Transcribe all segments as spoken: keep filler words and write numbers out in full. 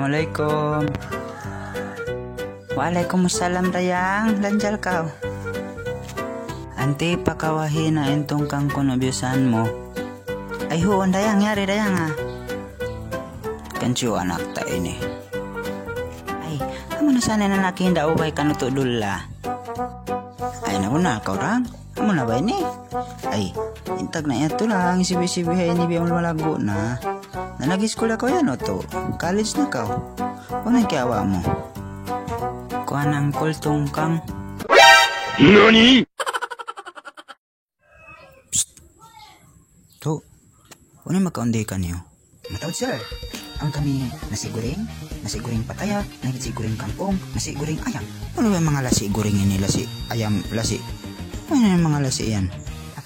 Assalamualaikum. Waalaikumsalam, Dayang. Lanjal kaw. Anti' pakawahi na in tungkang kunu' biyusan mu. Ay, huun, Dayang. Yari, Dayang, ah. Kansiyu anak ta ini. Ay, amu na sana in anak hinda ubay kanu' tu' dula. Ay, nauna kaw, Dang. Amu na ba ini? Ay, intag na yadtu lang, sibi-sibi ha ini biya' mu malagu' na. Na nag-iskul na kaw yan, utu'. College na kaw. Unu in kiyawa' mu? Kuwan, Angkol, tungkang. Nani? Psst. Tu', unu in makaun di kaniyu? Mataud, sir. Awn kami nasi goreng, nasi goreng Pattaya, nasi goreng kangkung, nasi goreng ayam. Unu ba in manga lasi goreng ini, lasi ayam, lasi? Unu in manga lasi yan?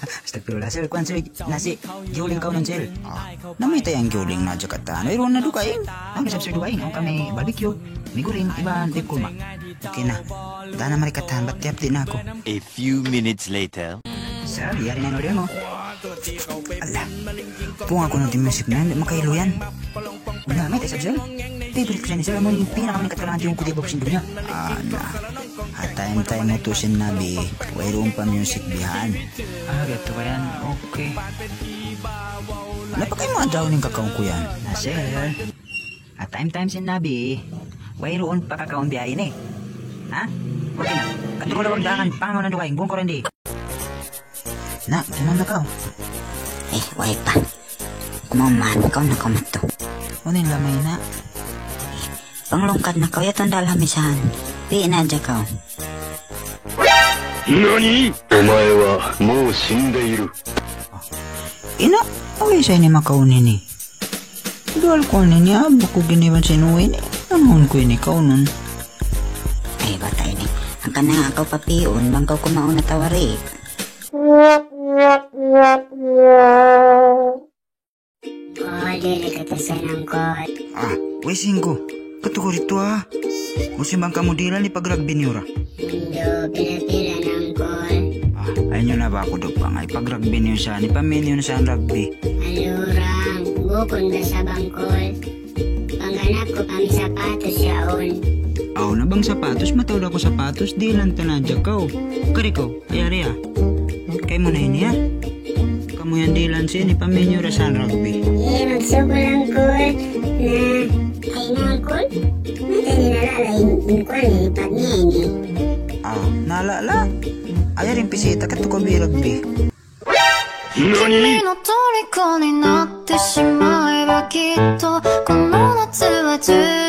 Astagfirullah, sir. Kuwan, sir, nasi giuling kaunun, sir. Ah, namayta' yan giuling na Jakarta? Wayruun na dugaing. Awn isab, sir, dugaing. Awn kami barbecue, mi goreng, iban beef kurma. Okay na. Dana mari katan, bat tiyap di' na aku. A few minutes later. Sir, yari na in order mu. Ala. Punga kunu' in music na yan, di' makailu yan. Wala', mayta' isab, sir? Favorite ku siya ini, sir. Amu in pinakamakatalangati ku di' ba ku sin dunya. Ah, na. Ha time-time utu' sin Nabi, wayruun pa music bihan. Ah, gatu' ba yan? Okay. Napakay mu adlaw in kakaun ku yan. Na, sir. Ha time-time sin Nabi, wayruun pa kakaun biya' ini. Ha? Okay na. Kadtu kaw da ha agdangan, pangawn na dugaing, bungkul in di. Na, kumaun na kaw? Eh, way pa. Kumaun man, kaun na kaw madtu. Unu in lamay na? Panglungkad na kaw, yadtu in da lamisahan. Pi' na hadja kaw. Nani? Omae wa mou shindeiru. Ina', awi sa ini makaun ini. Dual kaun ini, ah, bukug ini iban sin uwi' ini. Amun ku ini kaunun. Ay, bata' ini. Hangkan na kaw papiun, bang kaw kumaun atawa di'. Oh, dili katasan, Angkol. Ah, way singku. Katu' ku didtu, ah. Musim bang kamu dihilan, ipag-rugby niyu ra. Hindu, pila-pila na, Angkol. Ah, ayaw niyu na ba aku dupang, ah. Ipag-rugby niyu sa, ipamī niyu na sa rugby. Alurang, bukun da sa, Angkol. Pangganap ku kami sapatos yaun. Aw na bang sapatos, mataud aku sapatos, dihilan ta na hadja kaw. Kari kaw, ay ari, ah. Kaymu na ini, ah. Kamu yan dihilan sin, ipamī niyu ra sa rugby. Eh, magsukul, Angkol. Na, ay na, Angkol. Mata ni nalala in, in kuwan, in pag niya ini. Ah, nalala. Ay ari in pisita, katu' kaw bi rugby. Nani? 君の虜になってしまえばきっとこの夏は充